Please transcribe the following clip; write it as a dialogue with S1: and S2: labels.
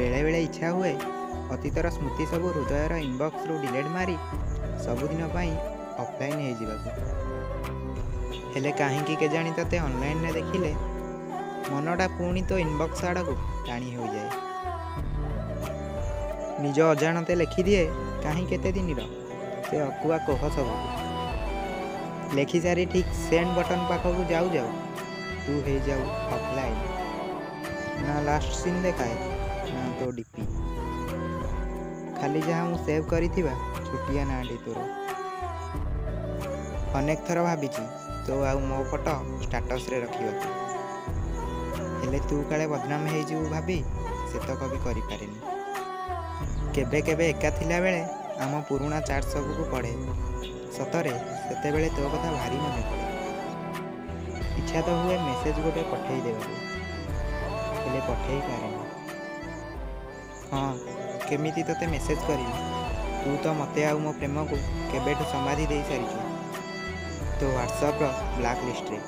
S1: ବେଳେବେଳେ ଇଚ୍ଛା ହୁଏ ଅତୀତର ସ୍ମୃତି ସବୁ ହୃଦୟର ଇନବକ୍ସରୁ ଡିଲେଟ୍ ମାରି ସବୁଦିନ ପାଇଁ ଅଫଲାଇନ୍ ହେଇଯିବାକୁ। ହେଲେ କାହିଁକି କେଜାଣି ତୋତେ ଅନଲାଇନରେ ଦେଖିଲେ ମନଟା ପୁଣି ତୋ ଇନବକ୍ସ ଆଡ଼କୁ ଟାଣି ହୋଇଯାଏ। ନିଜ ଅଜାଣତେ ଲେଖିଦିଏ କାହିଁ କେତେ ଦିନର ସେ ଅକୁହା କୋହ ସବୁକୁ। ଲେଖିସାରି ଠିକ୍ ସେଣ୍ଡ ବଟନ୍ ପାଖକୁ ଯାଉ ଯାଉ ତୁ ହେଇଯାଉ ଅଫଲାଇନ୍। ନା ଲାଷ୍ଟ ସିନ୍ ଦେଖାଏ ନା ତୋ ଡିପି, ଖାଲି ଯାହା ମୁଁ ସେଭ୍ କରିଥିବା ଛୋଟିଆ ନାଁଟି ତୋର। ଅନେକ ଥର ଭାବିଛି ତୋ ଆଉ ମୋ ଫଟୋ ଷ୍ଟାଟସ୍ରେ ରଖିବାକୁ, ହେଲେ ତୁ କାଳେ ବଦନାମ ହେଇଯିବୁ ଭାବି ସେତକ ବି କରିପାରେନି। କେବେ କେବେ ଏକା ଥିଲାବେଳେ ଆମ ପୁରୁଣା ଚାଟ୍ ସବୁକୁ ପଢ଼େ। ସତରେ ସେତେବେଳେ ତୋ କଥା ଭାରି ମନେ ପଡ଼େ। ଇଚ୍ଛା ତ ହୁଏ ମେସେଜ୍ ଗୋଟେ ପଠେଇ ଦେବାକୁ, ହେଲେ ପଠେଇ ପାରେନି। ହଁ, କେମିତି ତୋତେ ମେସେଜ୍ କରିବି? ତୁ ତ ମୋତେ ଆଉ ମୋ ପ୍ରେମକୁ କେବେଠୁ ସମାଧି ଦେଇସାରିଛୁ ତୋ ହ୍ୱାଟ୍ସଆପ୍ର ବ୍ଲାକ୍ ଲିଷ୍ଟରେ।